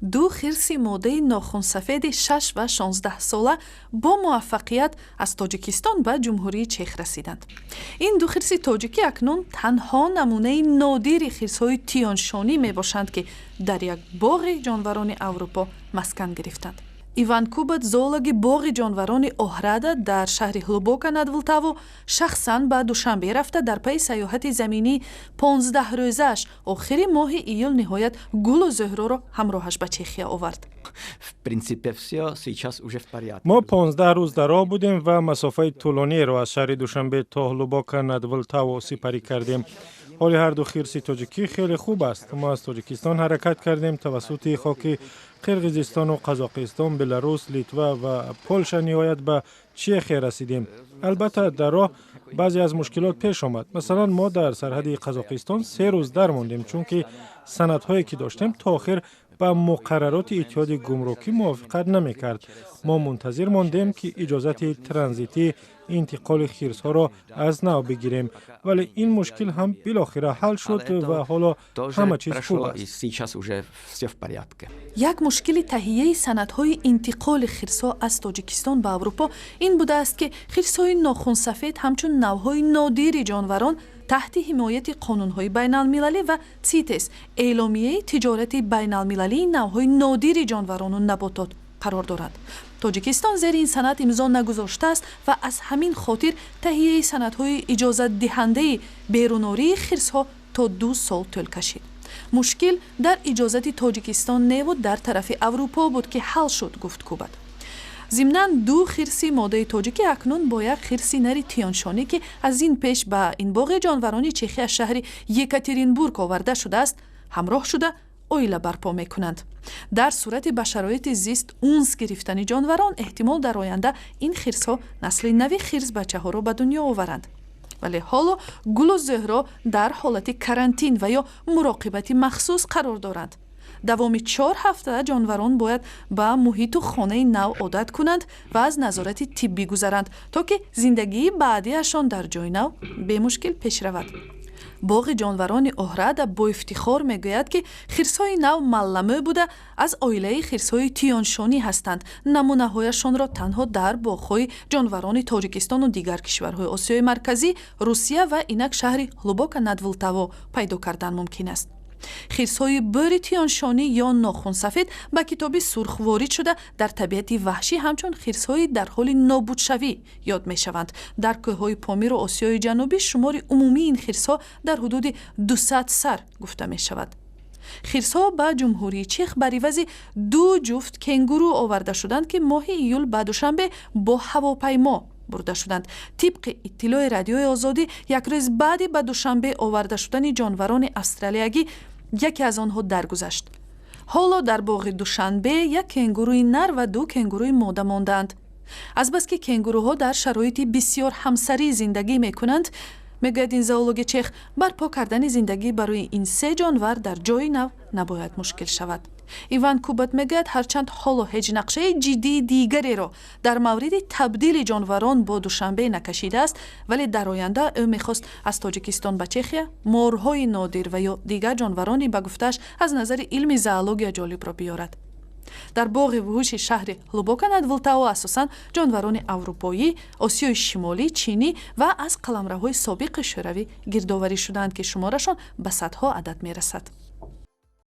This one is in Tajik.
Ду хирси модаи нохунсафеди 6 ва 16 сола бо муваффақият аз Тоҷикистон ба Ҷумҳурии Чех расиданд. Ин ду хирси тоҷикӣ акнун танҳо намунаи нодири хирсҳои тиёншонӣ мебошанд, ки дар як боғи ҷонварони Аврупо маскан гирифтанд. Иван Кубат, зоологи боғи ҷонварони Оҳрада дар шаҳри Ҳлубока над Влтаво, шахсан ба Душанбе рафта, дар пайи сайёҳати заминии 15 рӯзааш охири моҳи июл ниҳоят Гулу Зуҳроро ҳамроҳаш ба Чехия овард. Мо 15 рӯз дар роҳ будем ва масофаи тӯлониеро аз шаҳри Душанбе то Ҳлубока над Влтаво сипарӣ кардем. Ҳоли ҳарду хирси тоҷикӣ хеле хуб аст. Мо аз Тоҷикистон ҳаракат кардем, тавассути хоки Қирғизистону Қазоқистон, Беларус, Литва ва Полша ниҳоят ба Чехия расидем. Албатта, дар роҳ баъзе аз мушкилот пеш омад. Масалан, мо дар сарҳади Қазоқистон 3 рӯз дармондем, чунки санадҳое ки доштем, то охир ба муқаррароти иттиҳоди гумрукӣ мувофиқат намекард. Мо мунтазир мондем, ки иҷозати транзитии интиқоли хирсҳоро аз нав бигирем, вале ин мушкил ҳам билохира ҳал шуд ва ҳоло ҳама чиз хуб аст. Як мушкили таҳияи санадҳои интиқоли хирсҳо аз Тоҷикистон ба Аврупо ин будааст, ки хирсҳои нохунсафед ҳамчун навъҳои нодири ҷонварон таҳти ҳимояти қонунҳои байналмилалӣ ва ЦИТЕС, эъломияи тиҷорати байналмилалии навъҳои нодири ҷонварону наботот, қарор дорад. Тоҷикистон зери ин санад имзо нагузоштааст ва аз ҳамин хотир таҳияи санадҳои иҷозатдиҳандаи берунории хирсҳо то 2 сол тӯл кашид. Мушкил дар иҷозати Тоҷикистон неву дар тарафи Аврупо буд, ки ҳал шуд, гуфт Кубат. Зимнан, ду хирси модаи тоҷикӣ акнун бо як хирси нари тиёншонӣ, ки аз ин пеш ба ин боғи ҷонварони Чехия аз шаҳри Екатеринбург оварда шудааст, ҳамроҳ шуда, оила барпо мекунанд. Дар сурати ба шароити зист унс гирифтани ҷонварон, эҳтимол дар оянда ин хирсҳо насли нави хирсбачаҳоро ба дунё оваранд. Вале ҳоло Гулу Зуҳро дар ҳолати карантин ва ё муроқибати махсус қарор доранд. Давоми 4 ҳафта ҷонварон бояд ба муҳиту хонаи нав одат кунанд ва аз назорати тиббӣ гузаранд, то ки зиндагии баъдиашон дар ҷои нав бемушкил пеш равад. Боғи ҷонварони Оҳрада бо ифтихор мегӯяд, ки хирсҳои нав малламӯ буда, аз оилаи хирсҳои тиёншонӣ ҳастанд. Намунаҳояшонро танҳо дар боғҳои ҷонварони Тоҷикистону дигар кишварҳои Осиёи Марказӣ, Русия ва инак шаҳри Ҳлубока над Влтаво пайдо кардан мумкин аст. Хирсҳои бӯри тиёншонӣ ё нохунсафед ба Китоби сурх ворид шуда, дар табиати ваҳшӣ ҳамчун хирсҳои дар ҳоли нобудшавӣ ёд мешаванд. Дар кӯҳҳои Помиру Осиёи Ҷанубӣ шумори умумии ин хирсҳо дар ҳудуди 200 сар гуфта мешавад. Хирсҳо ба Ҷумҳурии Чех бар ивази ду ҷуфт кенгуру оварда шуданд, ки моҳи июл ба Душанбе бо ҳавопаймо бурда шуданд. Тибқи иттилои Радиои Озодӣ, як рӯз баъди ба Душанбе оварда шудани ҷонварони австралиягӣ яке аз онҳо даргузашт. Ҳоло дар боғи Душанбе як кенгуруи нар ва ду кенгуруи мода мондаанд. Азбаски кенгуруҳо дар шароити бисёр ҳамсарӣ зиндагӣ мекунанд, мегӯяд ин зоологи чех, барпо кардани зиндагӣ барои ин се ҷонвар дар ҷои нав набояд мушкил шавад. Иван Кубат мегӯяд, ҳарчанд ҳоло ҳеҷ нақшаи ҷиддии дигареро дар мавриди табдили ҷонварон бо Душанбе накашидааст, вале дар оянда ӯ мехост аз Тоҷикистон ба Чехия морҳои нодир ва ё дигар ҷонварони, ба гуфтааш, аз назари илми зоология ҷолибро биёрад. Дар боғи вуҳуши шаҳри Ҳлубока над Влтаво асосан ҷонварони аврупоӣ, Осиёи Шимолӣ, чинӣ ва аз қаламравҳои собиқи Шӯравӣ гирдоварӣ шудаанд, ки шуморашон ба садҳо адад мерасад.